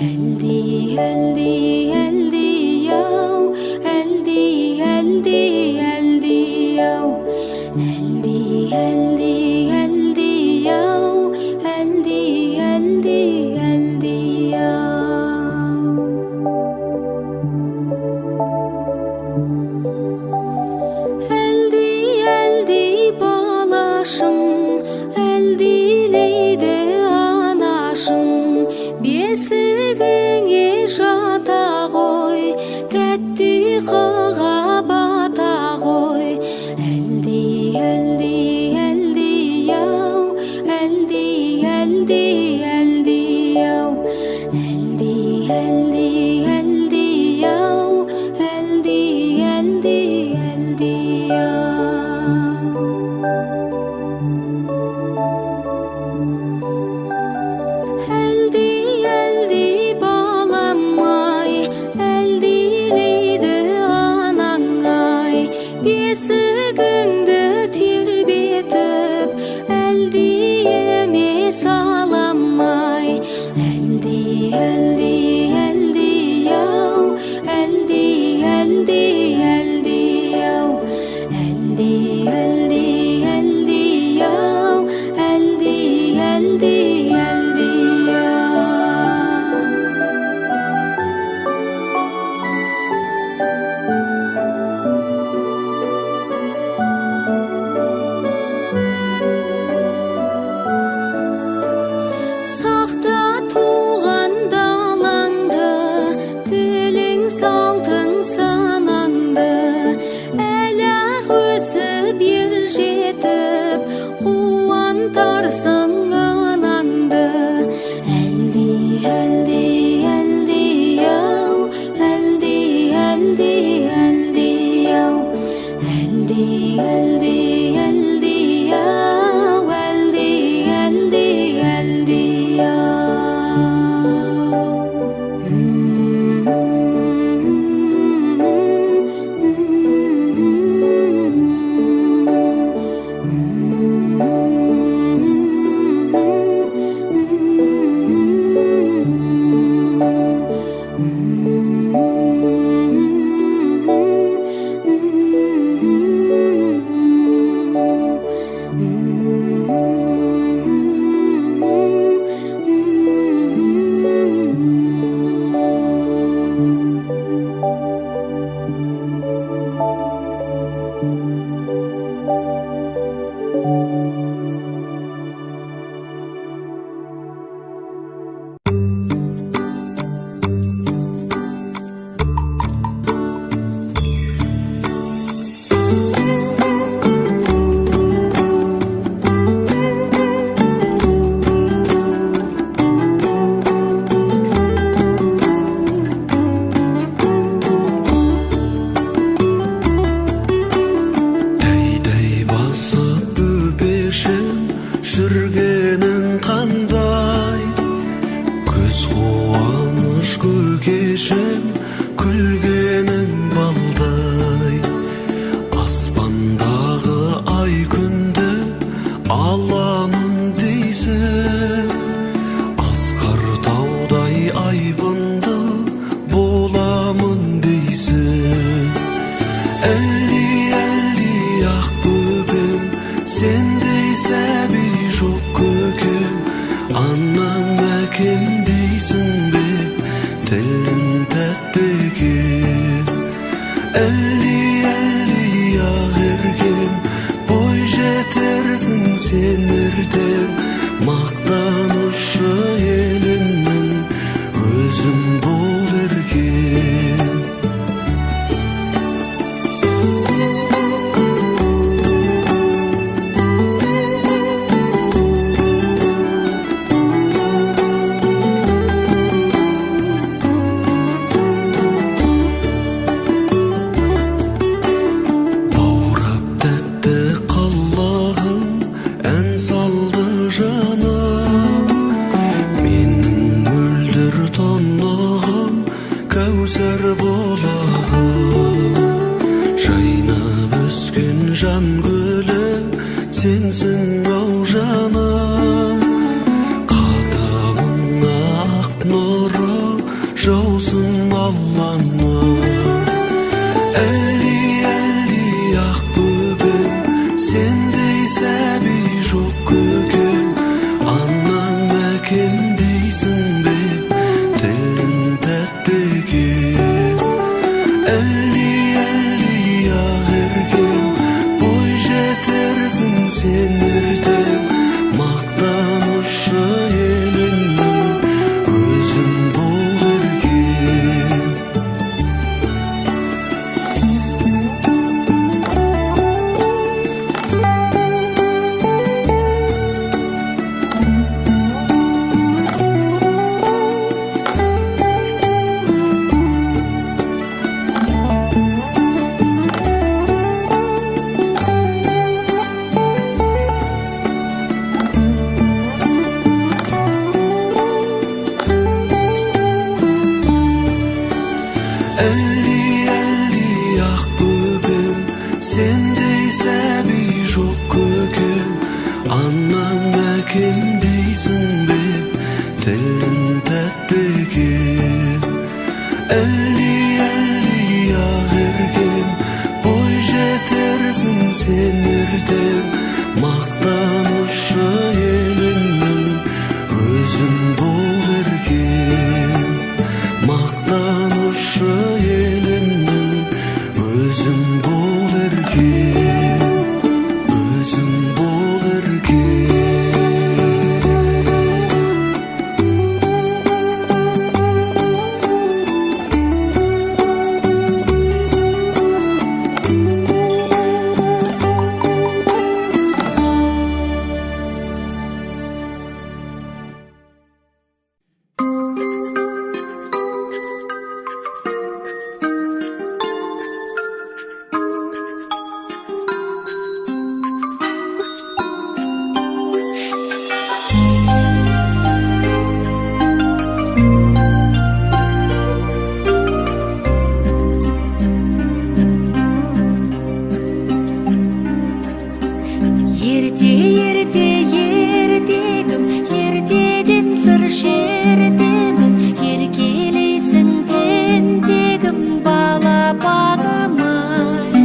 Әлди, әлди, әлди ау, әлди, әлди, әлди ау, әлди, әлди, әлди ау, әлди, әлди, әлди ау. Әлди, әлди балашым, әлдилейді анашым, бесігіңе жата ғой, тәтті ұйқыға бата ғой. Әлди, әлди, әлди ау, әлди, әлди, әлди ау, әлди, әлди, әлди ау, әлди, әлди, әлди ау. Әлди, әлди балам-ай, әлдилейді анаң-ай, бесігіңді тербетіп, әлдиіме салам-ай. Әлди, әлди, әлди ау, әлди, әлди, әлди ау, әлди, әлди, әлди ау, әлди, әлди, әлди ау. Сақта туған далаңды, тілің салтың санаңды, әлі-ақ өсіп ер жетіп, қуантарсың анаңды. Әлди, әлди, әлди ау, әлди, әлди, әлди ау, әлди, әлди, әлди ау, әлди, әлди, әлди ау. Тәй-тәй басып бөпешім, жүргенің қандай? Көз қуаныш көкешім, күлгенің балдай. Аспандағы ай күнді аламын дейсің, асқар таудай айбынды боламын дейсің. Әлди, әлди ақ бөпем, сендей сәби жоқ көкем, анам әкем дейсің бе, тілің тәтті екен. Әлди, әлди ақ еркем, бой жетерсің сен ертең, мақтанышы еліңнің өзің бол еркем. Баурап тәтті қылығың, ән салды жаным, менің мөлдір тұнығым, кәусар бұлағым. Жайнап өскен жан гүлі, сенсің ау жаным, қадамыңа ақ нұры Жаусын Алланың. Әлди, әлди, ақ бөпем, сендей сәби жоқ көкем. Анам, әкем дейсің бе, тілің тәтті екен. Әлди, әлди, ақ еркем, бой жетерсің сен ертең. Мақтанышы еліңнің, өзің бол еркем. Әлди, әлди, ақ бөпем, сендей сәби жоқ көкем. Анам, әкем дейсің бе, тілің тәтті екен. Әлди, әлди, ақ еркем, бой жетерсің сен ертең. Мақтанышы еліңнің, өзің бол еркем. Мақтанышы еліңнің, өзің бол еркем. Өзің бол еркем. Ерте, ерте, ертегім, ертеден сыр шертемін, еркелейсің тентегім, балапаным ай.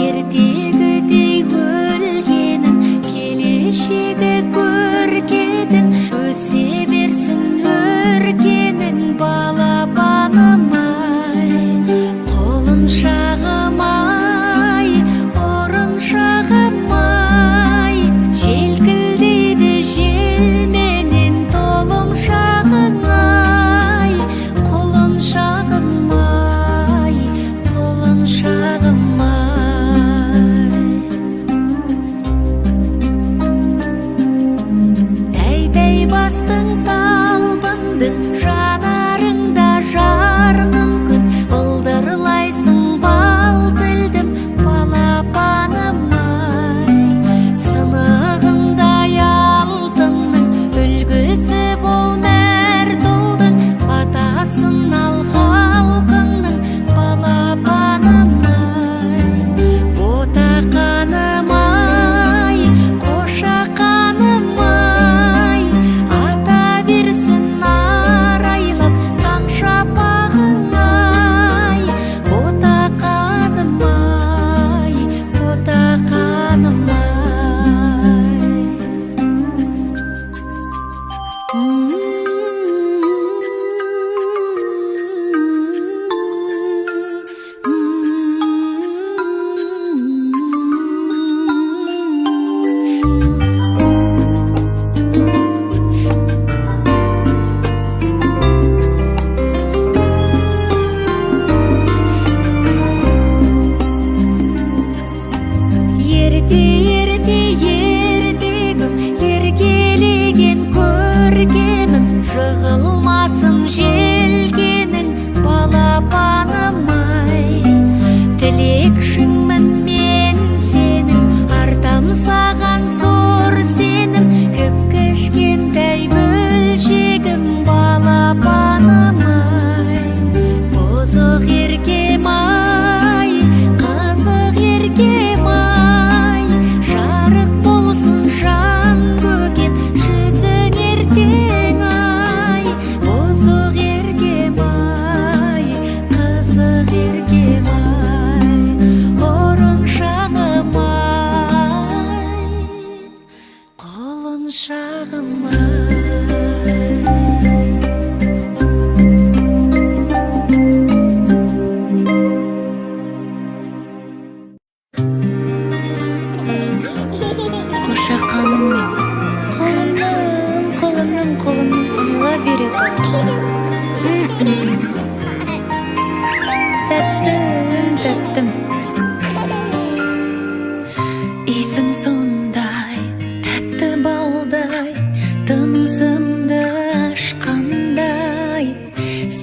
Ертегідей өлгенің, келешегі көркедің, өсе берсін өркенің, балапаным ай. Құлыншағым ай, ұрыншағым ай, желкілдейді желменен тұлымшағың ай, құлыншағым ай.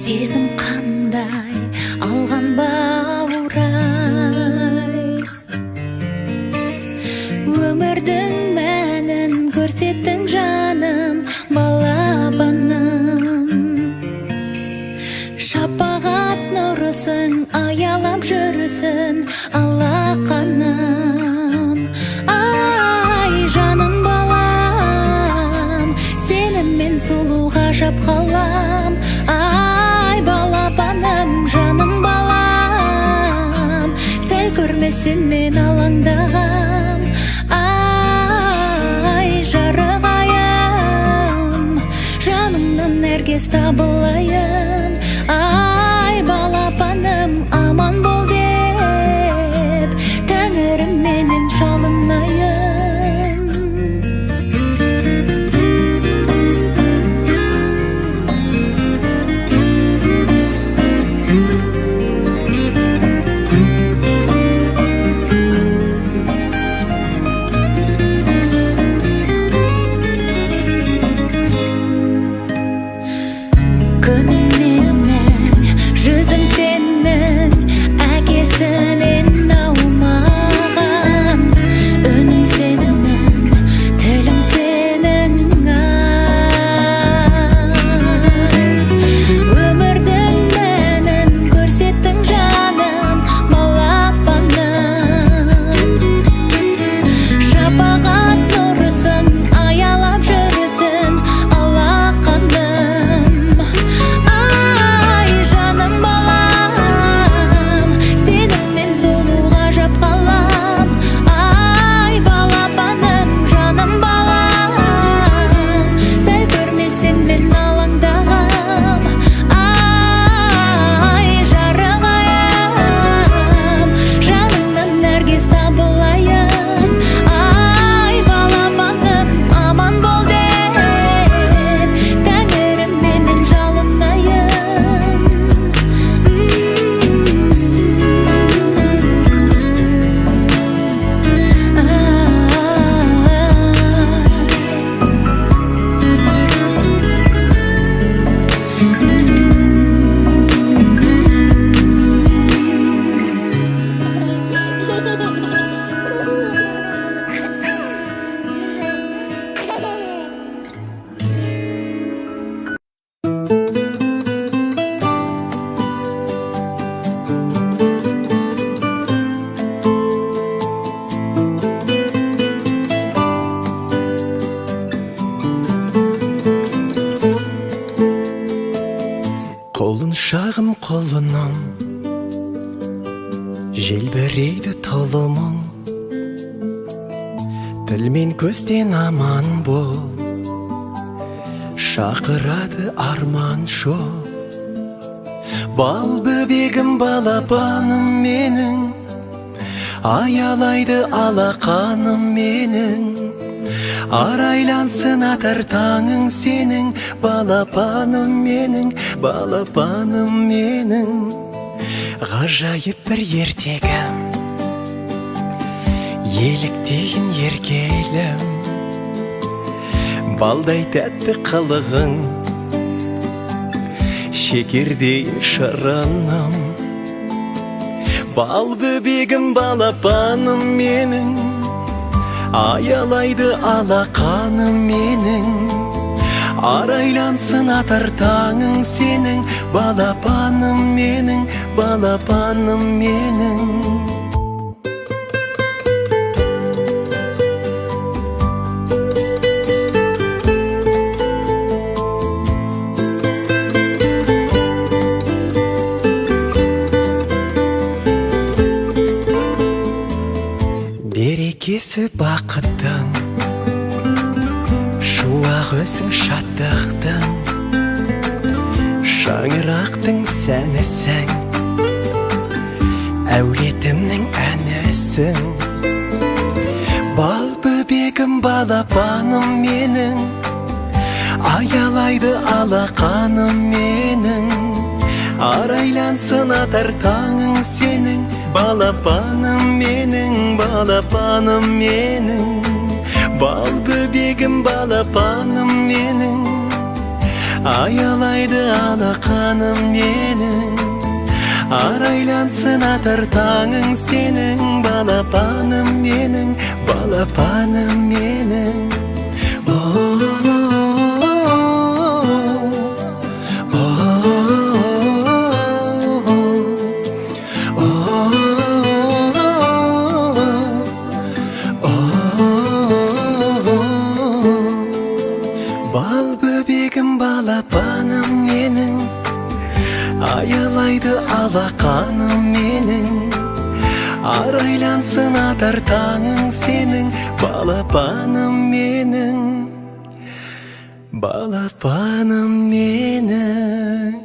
Сезім қандай алған баурай, өмірдің мәнін көрсеттің жаным, балапаным. Шапағат нұрысың аялап жүрсін алақаным. Ай, жаным балам, сені мен сұлу ғажап қалам. Ай, балапаным, жаным балам, сәл көрмесем мен алаңдағам. Ай, жарық айым, жаныңнан әркез табылайын. Ай, балапаным, аман бол деп тәңіріме мен жалынайын. Күнім менің, жүзің сенің, әкесінен аумаған. Үнің сенің, тілің сенің, ай. Өмірдің мәнін көрсеттің жаным, балапаным. Шапағат нұрысын аялап жүрсін алақаным. Ай, жаным балам, сені мен сұлу ғажап қалам. Ай, балапаным, жаным балам, сәл көрмесем мен алаңдағам. Ай, жарық айым, жаныңнан нәргез табылайын. Ай, балапаным, аман бол деп тәңіріме мен жалынайын. Құлыншағым, құлыным, желбірейді тұлымың. Тіл мен көзден аман бол, шақырады арман жол. Бал бөбегім, балапаным менің, аялайды алақаным менің. Арайлансын атар таңың сенің, балапаным менің, балапаным менің. Ғажайып бір ертегім, еліктейін еркелім. Балдай тәтті қылығың, шекердей шырыным. Бал бөбегім, балапаным менің, аялайды алақаным менің. Арайлансын атар таңың сенің, балапаным менің, балапаным менің. Берекесі бақыттың, шуағы өзің шаттықтың, шаңырақтың сәнісің, әулетімнің әнісің. Бал бөбегім, балапаным менің, аялайды алақаным менің. Арайлансын атар таңың сенің, балапаным менің, балапаным менің. Бал бөбегім, балапаным менің, Аялайды алақаным менің, арайлансын атар таңың сенің, балапаным менің, балапаным менің. Бал бөбегім, балапаным менің, аялайды алақаным менің, арайлансын атар таңың сенің, балапаным менің, балапаным менің.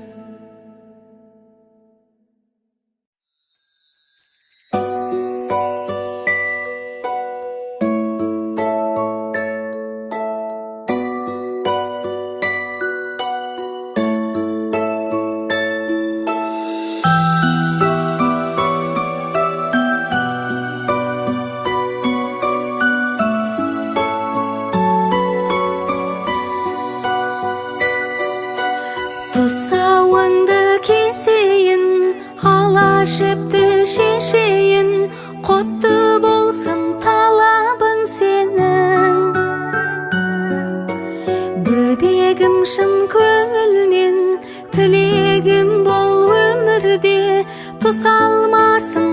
Тұсауыңды кесейін, ала жіпті шешейін, құтты болсын талабың сенің. Бөбегім шын көңілмен, тілегім бол өмірде, тұсалмасын